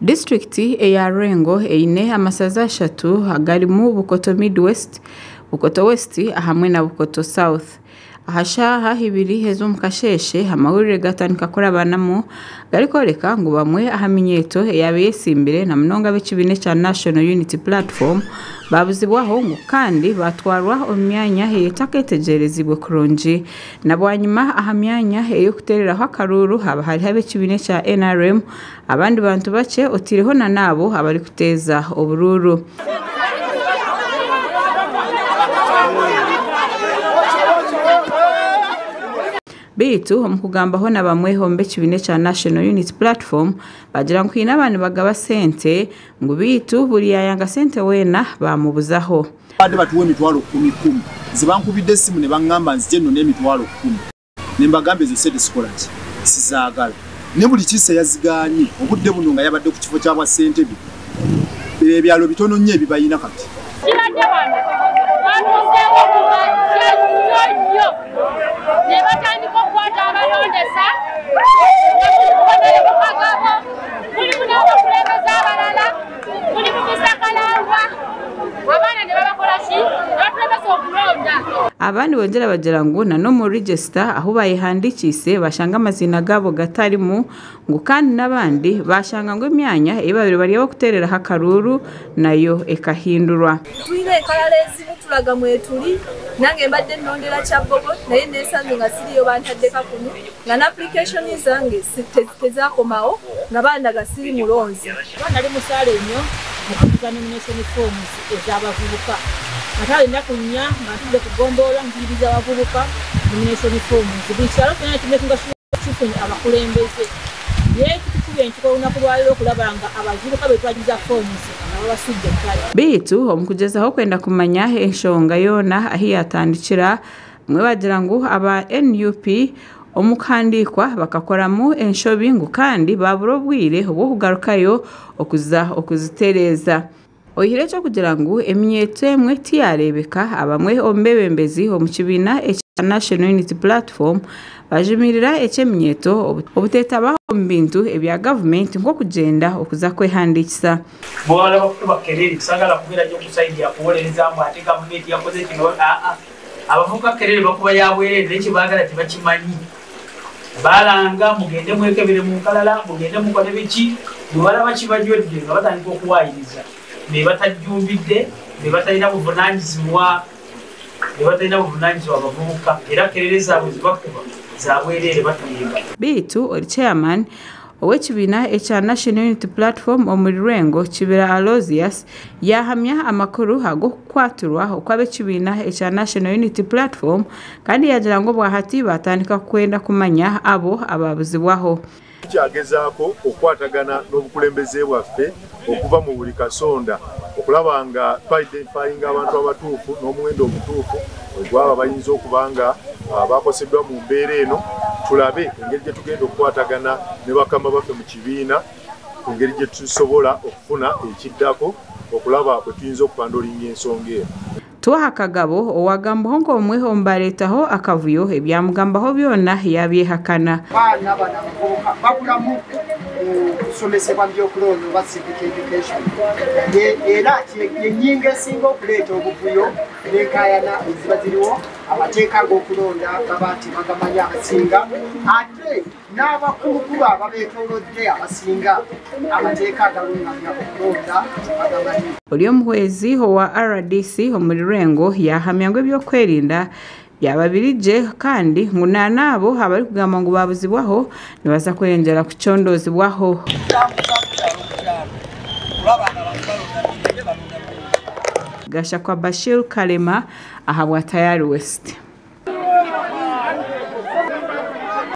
Disitulikiti eya Lwengo eine amasaza ashatu agarimu Bukoto Midwest, Bukoto West hamwe na Bukoto South. Ahashaha ibiri ez'omukasheshe amahurire gatandika kurabanamu garikoreka ngu bamwe aha minyeto eyabesimbire na munonga b'ekibiina kya National Unity Platform babuzibwaho ngu kandi batwarwa omu myanya eyetaketegyereziibwe kurungi. Na bwanyima aha myanya ey'okuteereraho akaruru haba hariho ab'ekibiina kya NRM abandi bantu bakye otiireho na naabo abarikuteeza oburuuru. Bitu omukugambaho na bamwe omu b'ekibiina kya National Unity Platform bagira ngu haine abantu bagaba sente ngu bitu buri yayanga sente weena bamubuzaho. Badde batuwa emitwalo 10,000 zibankubidde essimu ne baŋŋamba nzije nno n'emitwalo 10 ne mbagamba ezo sente sikola ki sizaagala ne buli kisa yazigaanye obudde buno nga yabadde ku kifo kya bwa ssentebe ebyalo bitono nnyo ebibayina kati. Kibadde wano batuuseewo kumakya nnyo nnyo ne batandika okukwata abalondesa nga mulimu n'abakulembeze abalala mulimu Misakalangwa abaana ne babakola ki ne batulemesa okulonda. Abandi bongyera bagira ngu na n'omu register ahu bayehandikiise bashanga amazina gaabo gatarimu ngu kandi n'abandi bashanga ngu emyanya ei babiri bari abakuteereraho akaruru nayo ekahindurwa. Tulina enkalala ezimu tulaga mwetuli nange mbadde nnondera Kyabbogo naye neesanze nga siriyo bantaddeka kuno nga n'application zange tezakomawo nga bandaga siri mulonzi. Nali musaale nnyo mu kujuza nomination forms ez'abavubuka. Ate ennaku nnya nga ntudde ku ggombolola nkuyiriza abavubuka nomination forms. Buli kyalo kyonna kimekinga kifunye abakulembeze. Naye kitukubye enkiiko olunaku lwaleero okulaba nga abavubuka be twajuza forms nga babasudde ttale. Bitu omukugyezaho kwenda kumanya enshonga yoona ahi yatandikira mwe bagira ngu aba NUP omukuhandiikwa bakakoramu enshobi ngu kandi babura obwire obw'okugarukayo okuza okuzitereeza. Oihire ekyokugira ngu eminyeeto emwe tiyareebeka abamwe omu beebembezi omu kibiina ekya National Unity Platform bajumirira eky'eminyeeto obuteetabaho omu bintu ebya gavumenti nk'okugyenda okuza kwehandiikisa. Bw'olaba kukuba kerere saagala kubeera nnyo ku sayidi yakuwolereza mbu ate gavumenti yakoze kino aa abavubuka kerere bakuba yabwereere naye kye baagala tebakimanyi. Balanga mugende mwekebere mu nkalala mugende mukole biki bwe balaba kibajwedde nga batandika okuwaayiriza be batajjumbidde be batalina buvunaanyizibwa abavubuka era kerere zaabwe zibakuba zabwereere batuyimba. Bitu ori chairman ow'ekibiina ekya National Unity Platform omuri Lwengo Kibira Aloysius yahamya amakuru ag'okukwatirwa okw'ab'ekibiina ekya National Unity Platform kandi yagira ngu obwahati batandika kwenda kumanya abo ababuzibwaho. Tukyagezaako okukwatagana n'obukulembeze bwaffe okuva mu buli kasonda okulaba nga twidentifyinga abantu abatuufu n'omuwendo omutuufu ogw'abo abayinza okuba nga bakoseddwa mu mbeera eno tulabe engeri gye tugenda okukwatagana ne bakama baffe mu kibiina ku ngeri gye tusobola okufuna ekiddako okulaba bwe tuyinza okupandolinga ensonga eno. Tuwaha Kagabo owagambaho nk'omwe omu bareetaho akavuyo ebyamugambaho byona yabyehakana. Abaana bano abavubuka babulamu okusomesebwa mu by'okulonda oba civic education era yennyingo esinga okuleeta obuvuyo n'enkaayana eziba ziriwo amateeka ag'okulonda gaba tebagamanyi abasinga ate n'abakulukulu ababeetoolodde abasinga amateeka agalungamya okulonda tebagamanyi. Ori omuhwezi owa RDC omuri Lwengo yahamya ngu ebyokwerinda byaba birije kandi ngu naabo abarikugamba ngu babuzibwaho nibaza kweyongyera kucondozibwaho. Gashakwa Bashir Kalema ahabwa Tayari West.